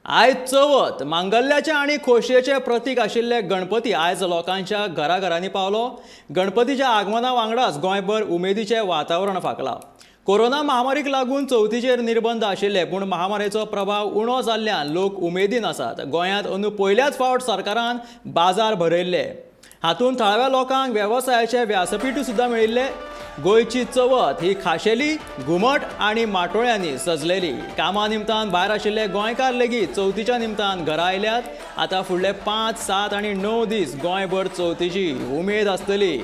आयज चवथ मांगल्याचें आनी खोशयेचें प्रतीक आशिल्ले गणपती आयज लोकांच्या घराघरांनी पावलो. गणपतीच्या आगमना वांगडाच गोंयभर उमेदीचें वातावरण फांकलां. कोरोना महामारीक लागून चवथीचेर निर्बंध आशिल्ले, पूण महामारीचो प्रभाव उणो जाल्ल्यान लोक उमेदीन आसात. गोंयांत अंदू पयल्याच फावट सरकारान बाजार भरयल्ले, हातूंत थळाव्या लोकांक वेवसायाचे व्यासपीठ सुद्दां मेळिल्ले. गोंयची चवथ ही खाशेली घुमट आनी माटोळ्यांनी सजलेली. कामा निमतान भायर आशिल्ले गोंयकार लेगीत चवथीच्या निमतान घरा आयल्यात. आतां फुडले 5, 7 आनी 9 दीस गोंयभर चवथीची उमेद आसतली.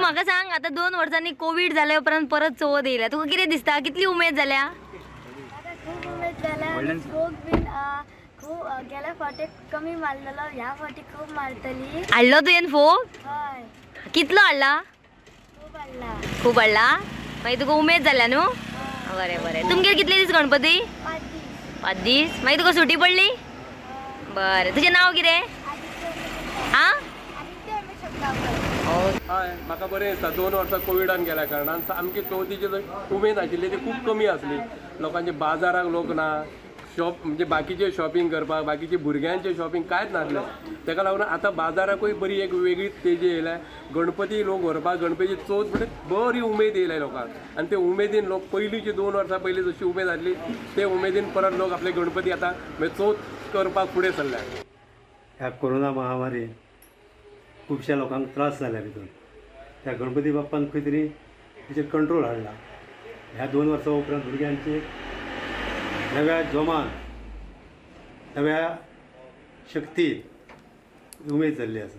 म्हाका सांग, आता 2 वर्सांनी कोवीड जाल्या उपरांत परत चवथ येयल्या, तुका कितें दिसता? कितली उमेद जाल्या? खूब उमेद जाल्या. फोग बीन खूब गेल्या फावटी कमी मारलेलो, ह्या फावटी खूब मारतली. हाडलो तुवें फोग? हय. कितलो हाडला? खूब हाडला. खूब हाडला, मागीर तुका उमेद जाल्या न्हू? बरें बरें. तुमगेर कितले दीस गणपती? 5 दीस. पांच दीस. मागीर तुका सुटी पडली? बरें, तुजें नांव कितें? आं, हय, म्हाका बरें दिसता. 2 वर्सां कोविडान गेल्या कारणान सामकी चवथीची उमेद आशिल्ली ती खूब कमी आसली. लोकांचे बाजाराक लोक ना, शॉप म्हणजे बाकीचे शॉपिंग करपाक, बाकीचे भुरग्यांचे शॉपिंग कांयच नासलें. ताका लागून आतां बाजाराकूय बरी एक वेगळी तेजी येयल्या. गणपती लोक व्हरपाक, गणपती चवथ म्हणजे बरी उमेद येयल्या लोकांक आनी ते उमेदीन लोक पयलींची 2 वर्सां पयलीं जशी उमेद आसली ते उमेदीन परत लोक आपले गणपती आतां म्हणजे चवथ करपाक फुडें सरल्या. ह्या कोरोना महामारीन खुबश्या लोकांक त्रास जाल्या भितर त्या गणपती बाप्पान खंय तरी तेचेर कंट्रोल हाडला. ह्या 2 वर्सां उपरांत भुरग्यांची एक नव्या जोमान, नव्या शक्तीन उमेद जाल्ली आसा.